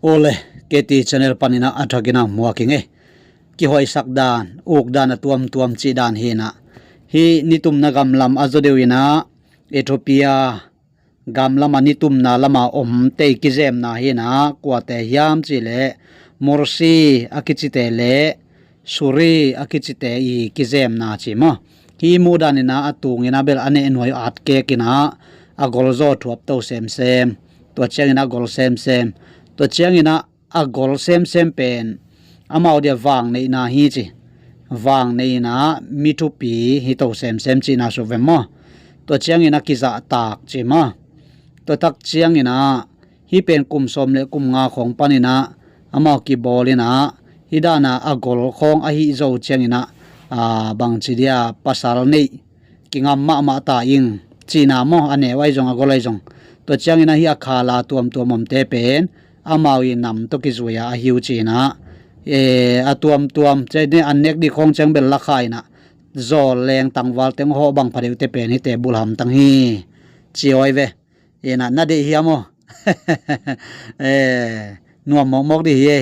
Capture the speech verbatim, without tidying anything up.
Ole, K T channel paninah a thakinah muak hi ngei. Kihoihsak dan, uk dan a tuamtuam cih dan hinah, hih nitumna gamlam a zaw deuh inah Ethiopia gamlama nitumna lama om tei kizemna hinah, kuate hiam cihleh Morsi a kicite le Suri a kicite i kizemna ci maw? Hih muh daninah a tunginah bel a nehnuai atkek inah a golzaw thuap to semsem. Tua cianginah a gol semsem. Tua cianginah a gol semsem pen amau dia vang neihna hi ci. Vang neihna mi thupi hi to semsem cihna suk ve maw? Tua cianginah kizahtak ci maw? Tua tak cianginah hih pen kum sawm le kum nga khawng paninah amau kibawl inah hih dana a gol khawng ahi zo cianginah, a, bangci dia pasal neih kingam mahmah ta ing cihna maw? A neu ahi zong a gol ahi zong. Tua cianginah hih a khala tuamtuam omte pen amau i nam tawh kizui-a ahi uh cinah, e, a tuamtuam cianginah an nek dik khawng ciang bel lakha inah zawl leng tangval teng hawh bang phadeuhte pen hihte bulhamtang hi. Ci awi ve. Inah na deih hiam aw? E, nuam mawkmawk dih hi e.